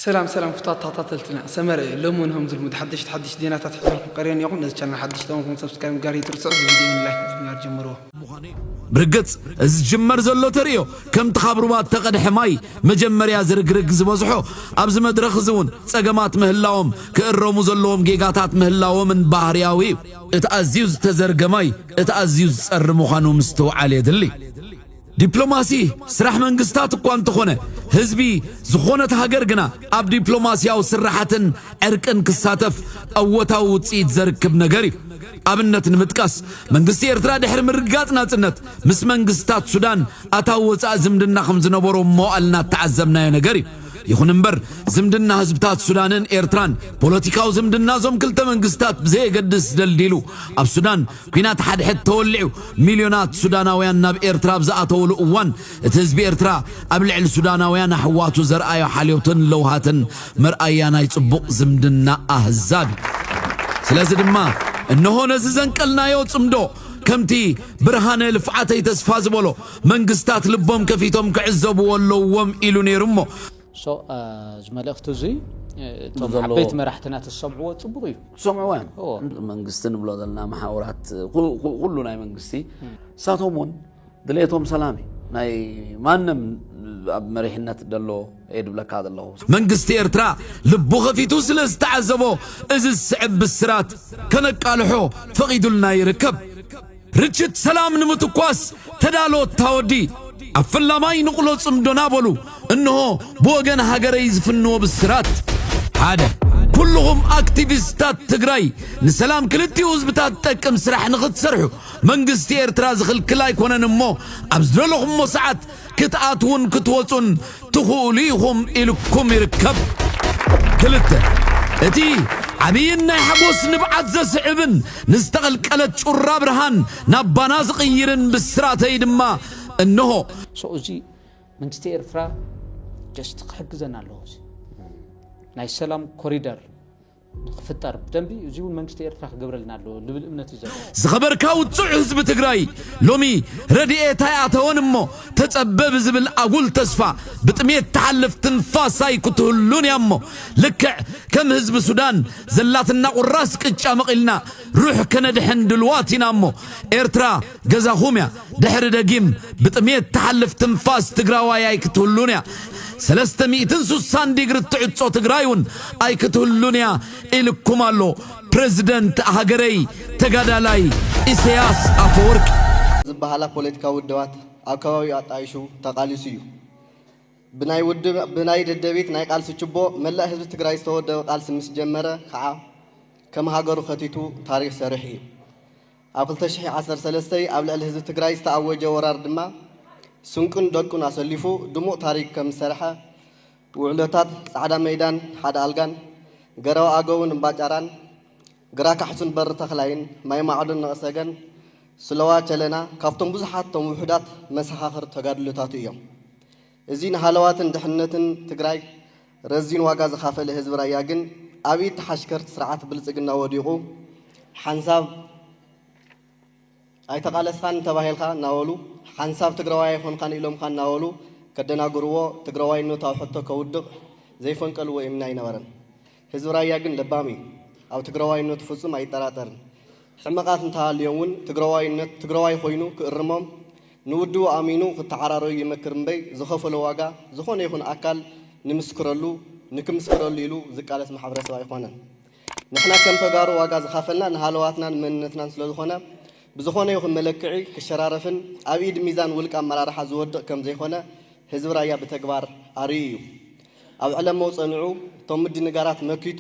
ሰላም ሰላም ፍታት ተኸታተልትና ሰመረ ሎሚ ንሆም ዝልሙድ ሓደሽቲ ሓደሽቲ ዜናታት ሒዘልኩም ቀሪበን ይኹም። ነዚ ቻናል ሓደሽቲ ተኾንኩም ሰብስክራይብ ምግባር ይትርስዑ። እዚ ቪድዮ ን ላይክ ምግባር ጀምርዎ። ብርግጽ እዚ ዝጅመር ዘሎ ተርእዮ ከምቲ ካብ ሩባ እተቐድሐ ማይ መጀመርያ ዝርግርግ ዝበዝሖ ኣብዚ መድረኽ እዚ እውን ጸገማት ምህላዎም ክእረሙ ዘለዎም ጌጋታት ምህላዎምን ባህርያዊ እዩ። እቲ ኣዝዩ ዝተዘርገ ማይ እቲ ኣዝዩ ዝጸሪ ምዃኑ ምስትውዓል የድሊ። ዲፕሎማሲ ስራሕ መንግስታት እኳ እንተኾነ ህዝቢ ዝኾነት ሃገር ግና ኣብ ዲፕሎማሲያዊ ስራሓትን ዕርቅን ክሳተፍ እወታዊ ውፅኢት ዘርክብ ነገር እዩ። ኣብነት ንምጥቃስ መንግስቲ ኤርትራ ድሕሪ ምርግጋፅ ናፅነት ምስ መንግስታት ሱዳን ኣታዊ ወፃኢ ዝምድና ከም ዝነበሮ መዋእልና እተዓዘብናዮ ነገር እዩ። ይኹን እምበር ዝምድና ህዝብታት ሱዳንን ኤርትራን ፖለቲካዊ ዝምድና እዞም ክልተ መንግስታት ብዘየገድስ ደልዲሉ ኣብ ሱዳን ኲናት ሓድሕድ ተወሊዑ ሚልዮናት ሱዳናውያን ናብ ኤርትራ ኣብ ዝኣተውሉ እዋን እቲ ህዝቢ ኤርትራ ኣብ ልዕሊ ሱዳናውያን ኣሕዋቱ ዘርኣዮ ሓልዮትን ለውሃትን መርኣያ ናይ ጽቡቕ ዝምድና ኣህዛብ እዩ። ስለዚ ድማ እነሆ ነዚ ዘንቀልናዮ ጽምዶ ከምቲ ብርሃነ ልፍዓተይ ተስፋ ዝበሎ መንግስታት ልቦም ከፊቶም ክዕዘብዎ ኣለዎም ኢሉ ነይሩ እሞ so እዚ መልእኽቲ እዚ እቶም ዓበይቲ መራሕትና ተሰምዕዎ ፅቡቅ እዩ። ክሰምዕዎ እዮም። መንግስቲ ንብሎ ዘለና መሓውራት ኩሉ ናይ መንግስቲ እሳቶም እውን ድሌቶም ሰላም እዩ። ናይ ማንም ኣብ መሪሕነት ደሎ እየ ድብለካ ዘለኹ። መንግስቲ ኤርትራ ልቡ ከፊቱ ስለ ዝተዓዘቦ እዚ ዝስዕብ ብስራት ከነቃልሖ ፈቒዱልና ይርከብ። ርችት ሰላም ንምትኳስ ተዳሎ እታ ወዲ ኣብ ፈላማይ ንቕሎ ጽምዶና በሉ። እንሆ ብወገን ሃገረይ ዝፍንዎ ብስራት። ሓደ ኩልኹም ኣክቲቪስታት ትግራይ ንሰላም ክልቲኡ ህዝብታት ጠቅም ስራሕ ንኽትሰርሑ መንግስቲ ኤርትራ ዝኽልክል ኣይኮነን እሞ ኣብ ዝደለኹሞ ሰዓት ክትኣትዉን ክትወፁን ትኽእሉ ኢኹም ኢልኩም ይርከብ። ክልተ እቲ ዓብይን ናይ ሓጎስ ንብዓት ዘስዕብን ንዝተቐልቀለት ጩራ ብርሃን ናብ ባና ዝቕይርን ብስራተይ ድማ እንሆ። So እዚ መንግስቲ ኤርትራ just ክሕግዘና ኣለዎ። እዚ ናይ ሰላም ኮሪደር ንክፍጠር ብደንቢ እዚ እውን መንግስቲ ኤርትራ ክገብረልና ኣለዎ ልብል እምነት እዩ ዘሎ። ዝኸበርካ ውጹዕ ህዝቢ ትግራይ ሎሚ ረድኤት ኣይኣተወን እሞ ተጸበ ብዝብል ኣጉል ተስፋ ብጥሜት ትሓልፍ ትንፋስ ኣይክትህሉን እያ እሞ ልክዕ ከም ህዝቢ ሱዳን ዘላትና ቁራስ ቅጫ መቒልና ሩሕ ከነድሕን ድልዋት ኢና እሞ ኤርትራ ገዛኹም እያ። ድሕሪ ደጊም ብጥሜት ትሓልፍ ትንፋስ ትግራዋይ ኣይክትህሉን እያ። ሰለስተ ሚእትን ሱሳን ዲግሪ እትዕጾ ትግራይ እውን ኣይክትህሉን እያ ኢልኩም ኣሎ ፕረዚደንት ሃገረይ ተጋዳላይ ኢሰያስ ኣፈወርቂ። ዝበሃላ ፖለቲካዊ ውድባት ኣብ ከባቢኡ ኣጣይሹ ተቓሊሱ እዩ። ብናይ ውድብ ብናይ ደደቢት ናይ ቃልሲ ችቦ መላእ ህዝቢ ትግራይ ዝተወደበ ቃልሲ ምስ ጀመረ ከዓ ከም ሃገሩ ከቲቱ ታሪኽ ሰሪሑ እዩ። ኣብ ክልተ ሽሕ ዓሰርተ ሰለስተ ኣብ ልዕሊ ህዝቢ ትግራይ ዝተኣወጀ ወራር ድማ ስንቁን ደቁን ኣሰሊፉ ድሙቕ ታሪክ ከም ዝሰርሐ ውዕሎታት ፃዕዳ መይዳን ሓደ ኣልጋን፣ ገረብ ኣገውን እምባጫራን፣ ግራ ካሕሱን በሪ ተኽላይን፣ ማይ ማዕዶን ነቕሰገን፣ ስለዋ ቸለና ካብቶም ብዙሓት እቶም ውሑዳት መሰኻኽር ተጋድሎታቱ እዮም። እዚ ንሃለዋትን ድሕነትን ትግራይ ረዚን ዋጋ ዝኻፈለ ህዝቢ ራያ ግን ኣብ ኢድ ተሓሽከርቲ ስርዓት ብልፅግና ወዲቑ ሓንሳብ ኣይተቓለስኻን ተባሂልካ እናበሉ ሓንሳብ ትግራዋይ ኣይኮንካን ኢሎምኻ እናበሉ ከደናግርዎ ትግራዋይነቱ ኣብ ሕቶ ከውድቕ ዘይፈንቀልዎ እምኒ ኣይነበረን። ህዝቢ ራያ ግን ለባም እዩ። ኣብ ትግራዋይነቱ ፍፁም ኣይጠራጠርን። ሕመቓት እንተሃልዮም እውን ትግራዋይነት ትግራዋይ ኮይኑ ክእርሞም ንውድቡ ኣሚኑ ክተዓራረዩ ይመክር እምበይ ዝኸፈሎ ዋጋ ዝኾነ ይኹን ኣካል ንምስክረሉ ንክምስክረሉ ኢሉ ዝቃለስ ማሕበረሰብ ኣይኮነን። ንሕና ከም ተጋሩ ዋጋ ዝኸፈልና ንሃለዋትናን መንነትናን ስለዝኾነ ብዝኾነ ይኹን መለክዒ ክሸራረፍን ኣብ ኢድ ሚዛን ውልቀ ኣመራርሓ ዝወድቕ ከም ዘይኮነ ህዝቢ ራያ ብተግባር ኣርእዩ እዩ። ኣብ ዕለመው ጸኒዑ እቶም ምድንጋራት መኪቱ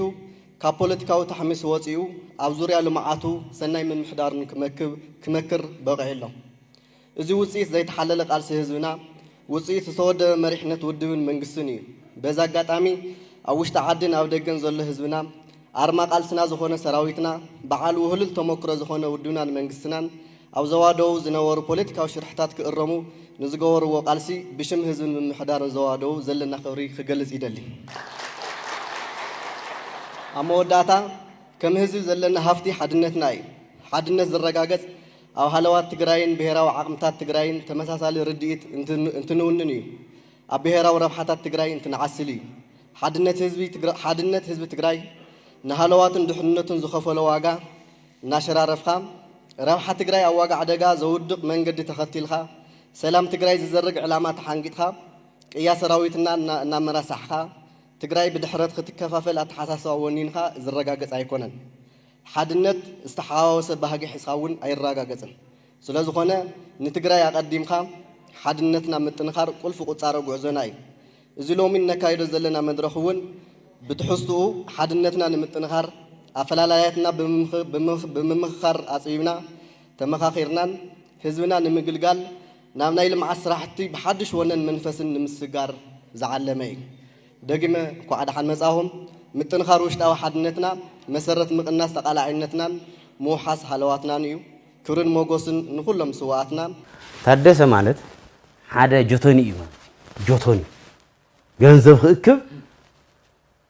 ካብ ፖለቲካዊ ታሕሚስ ወጺኡ ኣብ ዙርያ ልምዓቱ ሰናይ ምምሕዳርን ክመክብ ክመክር በቒዑ ኣሎ። እዚ ውፅኢት ዘይተሓለለ ቃልሲ ህዝብና፣ ውፅኢት ዝተወደበ መሪሕነት ውድብን መንግስትን እዩ። በዚ ኣጋጣሚ ኣብ ውሽጢ ዓድን ኣብ ደገን ዘሎ ህዝብና፣ ኣርማ ቃልስና ዝኾነ ሰራዊትና፣ በዓል ውህሉል ተመክሮ ዝኾነ ውድብናን መንግስትናን፣ ኣብ ዞባ ደቡብ ዝነበሩ ፖለቲካዊ ሽርሕታት ክእረሙ ንዝገበርዎ ቃልሲ ብሽም ህዝብን ምምሕዳርን ዞባ ደቡብ ዘለና ክብሪ ክገልፅ ይደሊ። ኣብ መወዳእታ ከም ህዝቢ ዘለና ሃፍቲ ሓድነትና እዩ። ሓድነት ዝረጋገፅ ኣብ ሃለዋት ትግራይን ብሄራዊ ዓቕምታት ትግራይን ተመሳሳሊ ርድኢት እንትንውንን እዩ። ኣብ ብሄራዊ ረብሓታት ትግራይ እንትንዓስል እዩ። ሓድነት ህዝቢ ትግራ-፣ ሓድነት ህዝቢ ትግራይ ንሃለዋቱን ድሕንነቱን ዝኸፈሎ ዋጋ እናሸራረፍካ፣ ረብሓ ትግራይ ኣብ ዋጋ ዕደጋ ዘውድቕ መንገዲ ተኸቲልካ፣ ሰላም ትግራይ ዝዘርግ ዕላማ ተሓንጊጥካ፣ ቅያ ሰራዊትና እና-፣ እናመራሳሕካ፣ ትግራይ ብድሕረት ክትከፋፈል ኣተሓሳስባ ወኒንካ ዝረጋገጽ ኣይኮነን። ሓድነት ዝተሓዋወሰ ባህጊ ሒዝካ እውን ኣይረጋገጽን። ስለ ዝኾነ ንትግራይ ኣቐዲምካ ሓድነትና ምጥንኻር ቁልፊ ቁጻረ ጉዕዞና እዩ። እዚ ሎሚ እነካይዶ ዘለና መድረኽ እውን ብትሕዝትኡ ሓድነትና ንምጥንኻር ኣፈላላያትና ብምምኽ-፣ ብምምኽ-፣ ብምምኽኻር ኣጽቢብና ተመኻኺርናን ህዝብና ንምግልጋል ናብ ናይ ልምዓት ስራሕቲ ብሓድሽ ወነን መንፈስን ንምስጋር ዝዓለመ እዩ። ደጊመ እንኳዕ ደሓን መጻኹም። ምጥንኻር ውሽጣዊ ሓድነትና መሰረት ምቕናስ ተቓላዕነትናን ምውሓስ ሃለዋትናን እዩ። ክብርን ሞጎስን ንኹሎም ስውኣትና። ታደሰ ማለት ሓደ ጆቶኒ እዩ ማለት እዩ። ጆቶኒ ገንዘብ ክእክብ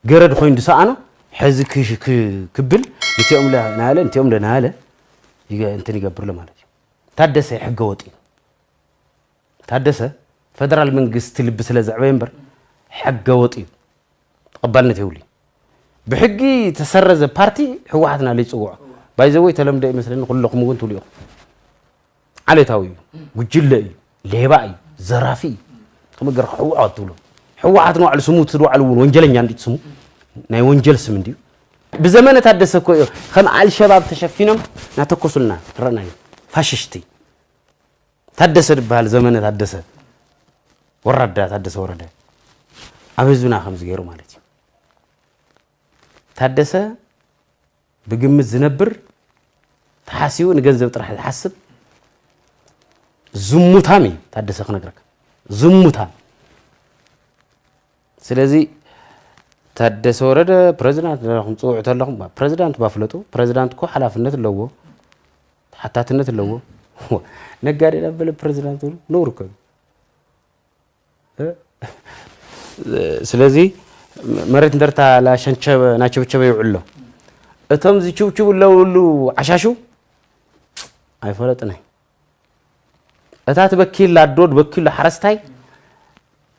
ገረድ ኮይኑ ዝሰኣኖ ሕዚ ክሽ-፣ ክ-፣ ክብል ንቲኦም ለ ናለ ንቲኦም ለ ናለ ይገ-፣ እንትን ይገብርሎ ማለት እዩ። ታደሰ ሕገ ወጥ እዩ። ታደሰ ፈደራል መንግስቲ ልቢ ስለ ዘዕበየ እምበር ሕገ ወጥ እዩ። ተቐባልነት የብሉ። ብሕጊ ተሰረዘ ፓርቲ ህወሓትና ለይፅውዖ። ባይዘወይ ተለምደ ይመስለኒ ኩለኹም እውን ትብሉ ኢኹም። ዓሌታዊ እዩ፣ ጉጅለ እዩ፣ ሌባ እዩ፣ ዘራፊ እዩ። ከመይ ገርካ ህወሓት ትብሎ? ህወሓት ንባዕሉ ስሙ ትድዋዕሉ እውን ወንጀለኛ እንዲ ስሙ ናይ ወንጀል ስም እንድዩ። ብዘመነ ታደሰ እኮ እዩ ከም ኣልሸባብ ተሸፊኖም ናተኮሱልና ረእናዮ። ፋሽሽቲ ታደሰ ዝበሃል ዘመነ ታደሰ ወራዳ፣ ታደሰ ወረደ ኣብ ህዝብና ከምዚ ገይሩ ማለት እዩ። ታደሰ ብግምት ዝነብር ተሓሲቡ ንገንዘብ ጥራሕ ዝሓስብ ዝሙታም እዩ ታደሰ ክነግረካ። ዝሙታም። ስለዚ ታደሰ ወረደ ፕረዚዳንት ኢልኩም ትፅውዑ ተለኹም፣ ፕረዚዳንት ባፍለጡ፣ ፕረዚዳንት እኮ ሓላፍነት ኣለዎ፣ ተሓታትነት ኣለዎ። ነጋዴ ዳበለ ፕረዚዳንት ትብሉ ነውር እኮ እዩ። እ? ስለዚ መሬት እንደርታ ላሸንቸበ-፣ ናቸብቸበ ይውዕሎ። እቶም ዝችብችቡ ኣለውሉ ዓሻሹ ኣይፈለጥን እየ። እታ ትበኪላ ኣዶ፣ ትበኪሎ ሓረስታይ፣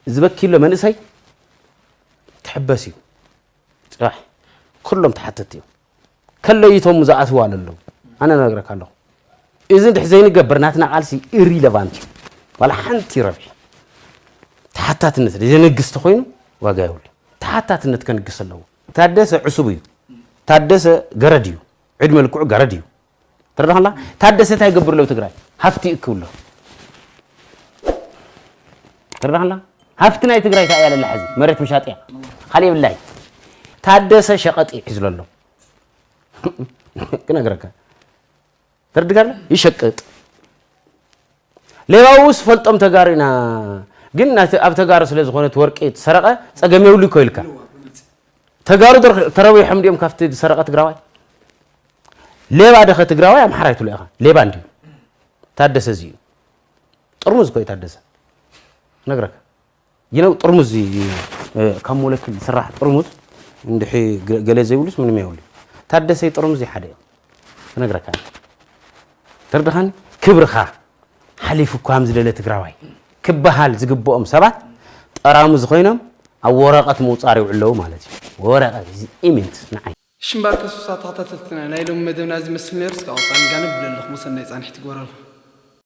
ዝበኪሎ መንእሰይ ክሕበስ እዩ። ፅባሕ ኩሎም ተሓተትቲ እዮም። ከለይቶም ዝኣትዉ ኣለዉ። ኣነ እነግረካ ኣለኹ። እዚ እንድሕ ዘይንገብር ናትና ቃልሲ ኢሪለቫንት እዩ። ዋላ ሓንቲ ረብሒ ተሓታትነት ዘይነግስ ተኾይኑ ዋጋ የብሉ። ተሓታትነት ከንግስ ኣለዎ። ታደሰ ዕሱብ እዩ። ታደሰ ገረድ እዩ። ዕድመ ልክዑ ገረድ እዩ። ተረዳኸላ? ታደሰ እንታይ ይገብር ኣሎ? ትግራይ ሃፍቲ ይእክብ ኣሎ። ተረዳኸላ? ሃፍቲ ናይ ትግራይ እንታይ እያ ለላ? ሕዚ መሬት ምሻጥ እያ። ካልእ የብላይ። ታደሰ ሸቐጥ እዩ ሒዙ ዘሎ። ክነግረካ። ተረድካለ? ይሸቅጥ። ሌባውስ ፈልጦም ተጋሩ ኢና። ግን ናቲ ኣብ ተጋሩ ስለ ዝኾነ እቲ ወርቂ ተሰረቐ ጸገም የብሉ እኮ ኢልካ። ተጋሩ ተር-፣ ተረዊሖም ድዮም ካብቲ ዝሰረቐ ትግራዋይ? ሌባ ደኸ ትግራዋይ ኣምሓራይ ትብሎ ኢኻ። ሌባ እንድዩ። ታደሰ እዚ እዩ። ጥርሙዝ እኮ እዩ ታደሰ። ነግረካ። ይነው ጥርሙዝ እዩ፣ እ፣ ካብ ሞለኪል ዝስራሕ ጥርሙዝ እንድሒ ገ-፣ ገለ ዘይብሉስ ምንም የብሉ። ታደሰይ ጥርሙዝ እዩ ሓደ እዩ። ክነግረካ። ተርድኻኒ? ክብርኻ ሓሊፉ እኳ ከም ዝደለ ትግራዋይ ክበሃል ዝግብኦም ሰባት ጠራሙዝ ኮይኖም ኣብ ወረቐት ምውጻር ይውዕለዉ ማለት እዩ። ወረቐት is immense ንዓይ። ሽምባር ከሱሳ ተኸታተልትና ናይ ሎሚ መደብና ዝመስል ነይሩ። እስካብ ቀጻሊ ንጋነብ ብለለኹም ሰናይ ጻንሒት ይግበረልኩም።